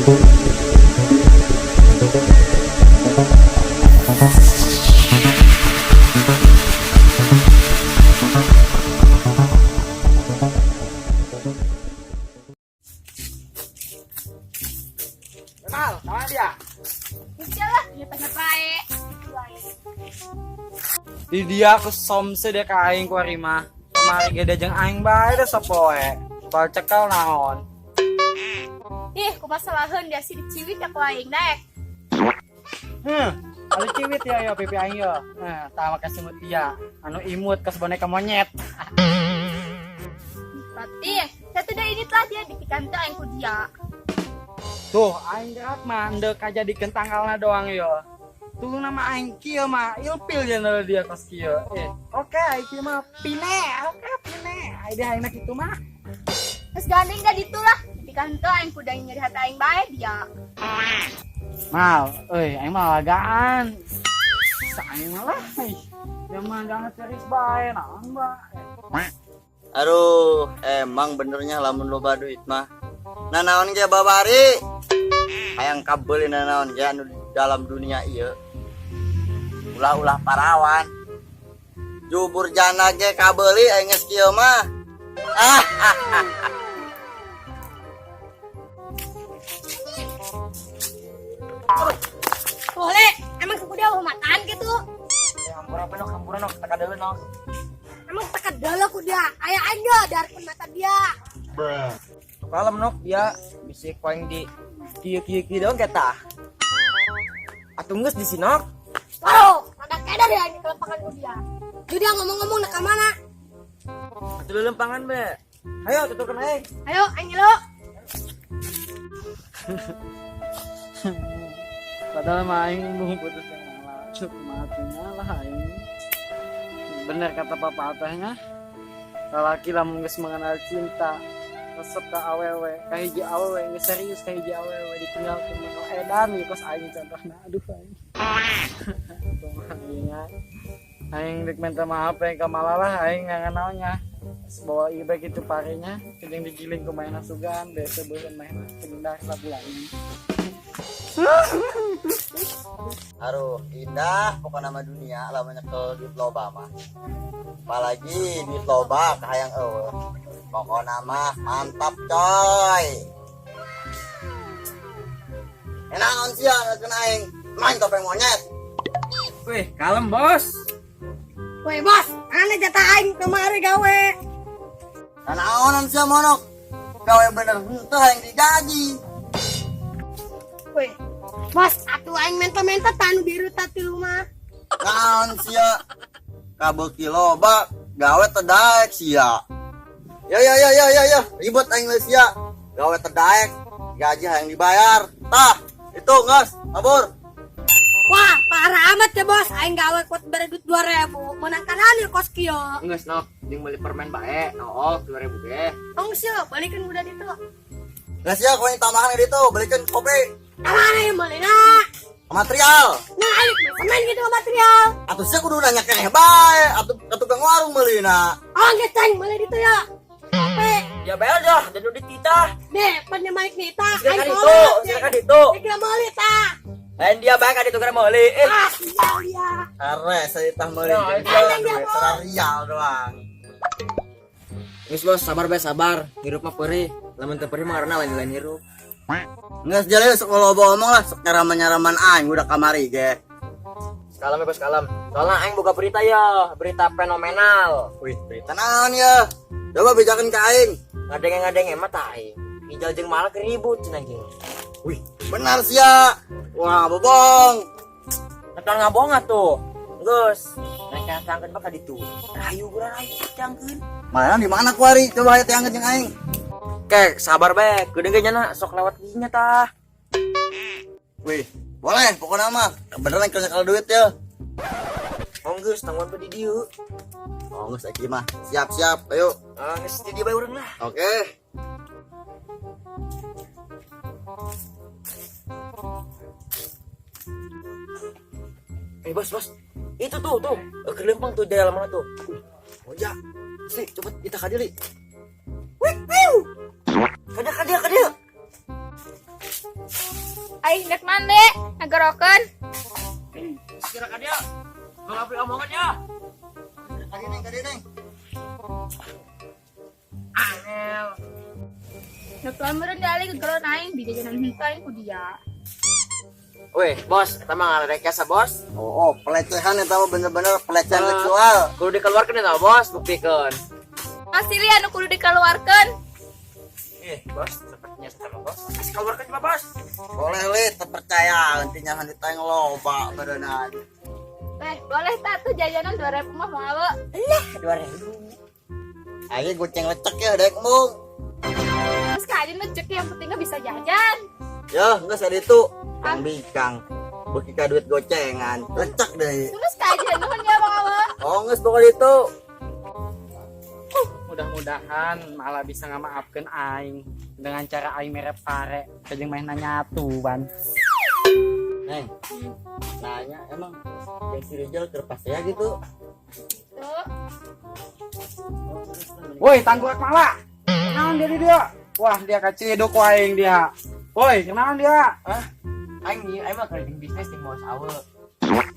Kenal, sama dia. Bisa lah, dia tanya baik. Di dia ke somse dia ka aing ku ari mah. Kamari ge dia jeung aing bae da sapoe. Bal cekal naon. Ih, kumasalaheun dia sih diciwit ya ku aing dek. Anu ciwit ya ya pipi aing yo. Nah, tah make semut dia. Anu imut kas boneka monyet. Berarti, saya tidak ini telah dia dipikan teh aing ku dia. Tuh, aing gerak mah endek aja dikeun tanggalna doang yo. Tulu nama aing kieu mah ilfil jeung dia kos kieu. Oke aing kieu mah pine, oke pine. Aing dia aing kitu mah. Terus gandeng dah ditu lah. Dipikan teh aing ku nyeri hati aing bae dia. Mal, euy aing mah lagaan. Saing mah lah. Ih, dia mah jangan serius bae naon bae. Aduh, emang benernya lamun loba duit mah. Nanaon ge babari. Hayang kabeuli nanaon ge anu dalam dunia ieu. Ulah-ulah parawan. Jubur jana ge kabeuli aing geus kieu mah. Ah, ah, ah. Boleh, emang ku dia mataan gitu. Ya ampun apa nok, ampun nok, teka dulu nok. Emang teka dulu ku dia. Aya aing ge darkeun mata dia. Kalem nok dia bisa koing di kieu kieu kieu doang kita. Atuh geus di sinok. Waduh, ada kedar ya ini kelempangan ku dia. Jadi dia ngomong-ngomong nak ke mana? Atuh lelempangan be. Ayo tuturkeun aing. Ayo, aing lo. Padahal mah aing belum putus yang malah. Cukup matinya lah aing. Bener kata papa atahnya. Lelaki lamun geus mengenal cinta, resep ka awewe, ka hiji awewe geus serius ka hiji awewe ditinggalkeun bakal edan ieu kos aing contohna. Aduh aing. Kumaha ieu nya. Aing rek minta maaf aing ka malalah aing ngananaonnya. Bawa ieu bae kitu parenya, jeung digiling ku maena sugan, biasa beureun maena segendah sabulan. Aduh, indah pokoknya nama dunia lamun nyekel duit loba mah. Apalagi duit loba kahayang eueuh. Pokokna mah mantap coy. Enak naon sia ngeukeun aing. Main topeng monyet. Wih, kalem bos. Woi bos, aneh jatah aing kemari gawe. Nah, naonan sia monok. Gawe bener henteu hayang digaji. Woi, bos, atuh aing menta-menta tanu biru tati rumah. Naon sia? Kabeuki loba gawe teu daek sia. Ya ya ya ya ya ya, ribet aing geus sia. Gawe teu daek, gaji hayang dibayar. Tah, itu geus, kabur. Wah, parah amat ya bos, aing gawe kuat bere duit 2000, menang kanan ya kos kieu. Geus nok, jeung meuli permen bae. Oh, 2000 ge. Tong sih, balikin udah ditu. Geus sia kau yang tambahan itu, belikan kopi. Tambahan yang beli na. Material. Nah, aing semen gitu material. Atuh sia kudu nanya keneh bae, atuh ka tukang warung meulina. Oh, geus ceng meuli ditu ya. Kopi. Ya bayar dah, dan udah titah. Deh, pan balik nih tah. Silakan itu, silakan itu. Kira meuli tah. Lain dia bae ka ditu gara meuli. Ah, sial dia. Are saya tah meuli. Ya, itu. Rial doang. Geus bos, sabar bae sabar. Hirup mah perih. Lamun teu perih mah karena lain-lain hirup. Geus jadi sok loba omong lah, sok nyaraman-nyaraman aing udah kamari ge. Kalem ya bos, kalem. Soalnya aing boga berita ya, berita fenomenal. Wih, berita naon ya? Coba bejakeun ka aing. Ngadenge-ngadenge mah tah aing. Ijal jeung Malak ribut cenah ge. Wih, benar sia. Wah, bobong. Ngetan ngabong atuh. Geus, mereka tangkeun mah ka ditu. Rayu gura rayu tangkeun. Mana di mana kuari? Coba aya teh jeung aing. Kek, sabar bae. Geudeung ge nyana sok lewat dinya tah. Wih, boleh pokoknya mah. Beneran kalau nyekel duit ya. Oh geus, tangguhan di dieu. Oh, geus iki mah. Siap-siap, ayo. Ah, geus di dieu bae urang lah. Oke. Bos, bos. Itu tuh, tuh. Keur lempang tuh di dalam mana tuh. Oh ya. Si, cepet kita kadili. Wih, wiu. Kada, kada, kada. Aing dek mandi, ngagerokeun. Kira ka dia. Mau ngapli omongan ya. Kadi neng, kadi neng. Angel. Nutuan meureun diali gegeron aing di jajanan henteu aing ku dia. Weh, bos, eta mah ngarekesa, bos. Oh, pelecehan eta mah bener-bener pelecehan seksual. Kudu dikeluarkeun eta bos, buktikeun. Asli anu kudu dikeluarkeun. Eh, bos, sepertinya sama bos. Kasih keluarkan coba, bos. Boleh li, terpercaya intinya hanita yang loba berenang. Eh, boleh tak tuh jajanan 2000 mah mau awe. 2000. Ayo goceng lecek ya dek mung. Terus kajian lecek yang pentingnya bisa jajan. Ya, enggak saat itu. Kang bikang. Beki ka duit gocengan, lecek deh. Terus kajian nuhun ya bang awe. Oh, geus pokoknya itu. Mudah-mudahan malah bisa ngamaafkeun aing dengan cara aing mere pare kajeng main nyatu ban. Neng, nanya emang yang si Rizal kerpas ya gitu. Tuh. Woi, tangguh malah. Kenalan dia dia. Wah, dia kaciduk aing dia. Woi, kenalan dia. Hah? Aing nih, aing mah kerja bisnis di bos awe.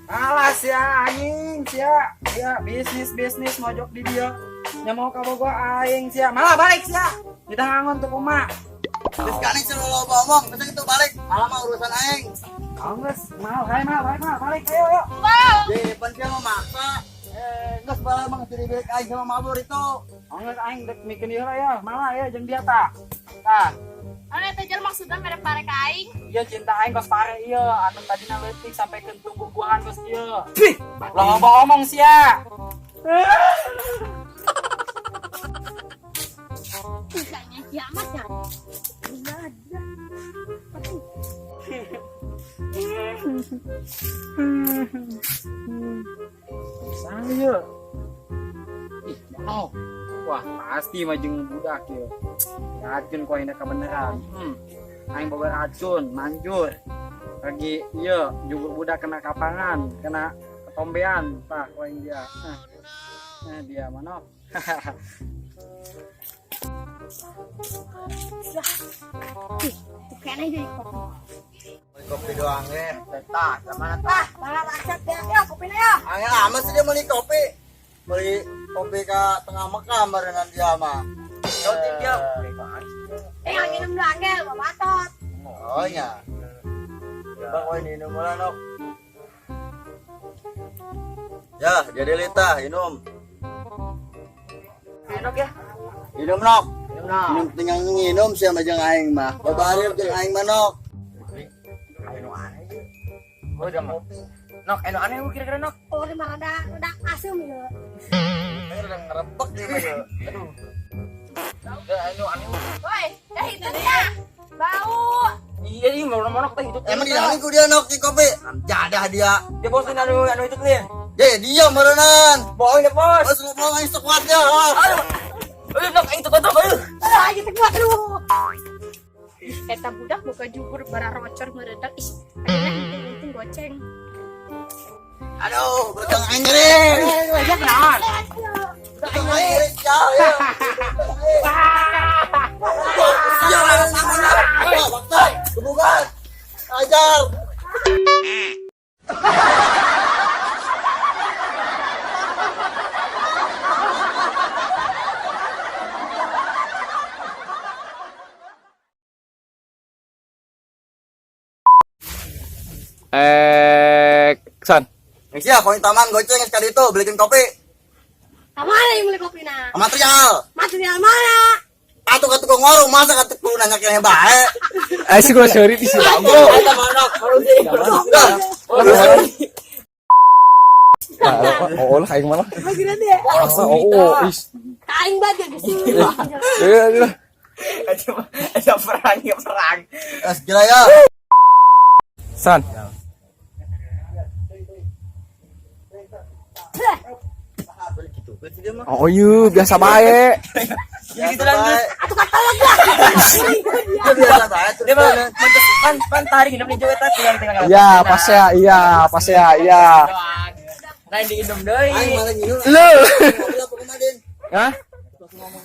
Alas ya anjing sia. Dia bisnis mojok di dia. Nya mau ka bogo aing sia. Malah balik sia. Kita ngangon tuh kumaha. Terus kali suruh lo ngomong, terus itu balik. Malah mah urusan aing. Oh, geus, mal, hai mal, balik mal, balik ayo ayo. Wow. Jadi pan sia mau maksa. Geus bala mah jadi balik aing sama mabur itu. Oh, geus aing dek mikeun ieu lah ya, malah ya jeung dia tah. Tah, Anu eta jelema maksudna mere pare ka aing. ieu cinta aing kos pare ieu, anu tadina leutik sampai ke tumbuh buahan kos ieu. Lo ngomong sia. Kayaknya kiamat ya. Saya. Ih, oh. Wah, pasti mah jeung budak ieu. Racun kok ini kebenaran. Aing boga racun, manjur. Lagi ieu jubur budak kena kapangan, kena ketombean, tah ku aing dia. Nah, dia mana? Ih, tuh kayaknya jadi kopi. Beli kopi doang ya. Tah, sama tah. Ah, malah rakyat ya. Ya, kopinya ya. Angel amat sih dia beli kopi. Beli kopi ke tengah Mekah barengan dia mah. Kau dia. Eh, yang minum dulu angel, mau batot. Oh iya. Bang, kau ini minum lah, Nok. Ya, jadi Lita, minum. Minum ya. Minum, Nok. Minum, Nok. Minum tinggal nginum sih sama jeung aing mah. Babari jeung aing mah, Nok. Anu aneh ieu. Oh, udah mah. Nok, anu aneh gua kira-kira, Nok. Oh, ini mah rada asem ya. Aing udah ngerebek dia mah. ya. Aduh. Udah anu aneh. Woi, dah itu nya. Bau. Iya, ini mau monok teh itu. Emang di dalam ku dia Nok di kopi. Jadah dia. Dia bos anu anu itu tuh ya. Ye, dia merenan. Bohong deh, bos. Bos ngomong aing sekuat ya. Aduh. Aduh, Nok, aing tuh aduh. Aduh, aing kuat aduh. Eta budak buka jubur bara rocor meredak ih. Ayeuna henteu goceng. Aduh, betang aing nyeri. Aja kenalan. Betang aing nyeri jauh ya. Iya, wah, waktu kebukan. Ajar. Action. Sia, koin taman goceng sekali itu belikin kopi. Mana yang beli kopi nah? Material. Material mana? Atuh ka tukang warung masa ka tukang nanya kene bae. Eh sih gua sorry di sini. Eta mah, Nok. Udah. Oh, lah aing malah. Oh, is. Aing banget ya gitu. Iya, iya. Ada perang, ya perang. Es gila ya. San. Oh iya, biasa bae. Gitu lanjut. Atuh kata lagi lah. Itu biasa bae. Dia mah pan pan tarik minum juga teh tinggal tinggal. Iya, pas ya, iya, pas ya, iya. Lain diinum deui. Aing malah nginum. Lu. Ngobrol apa kemarin? Hah? Ngomong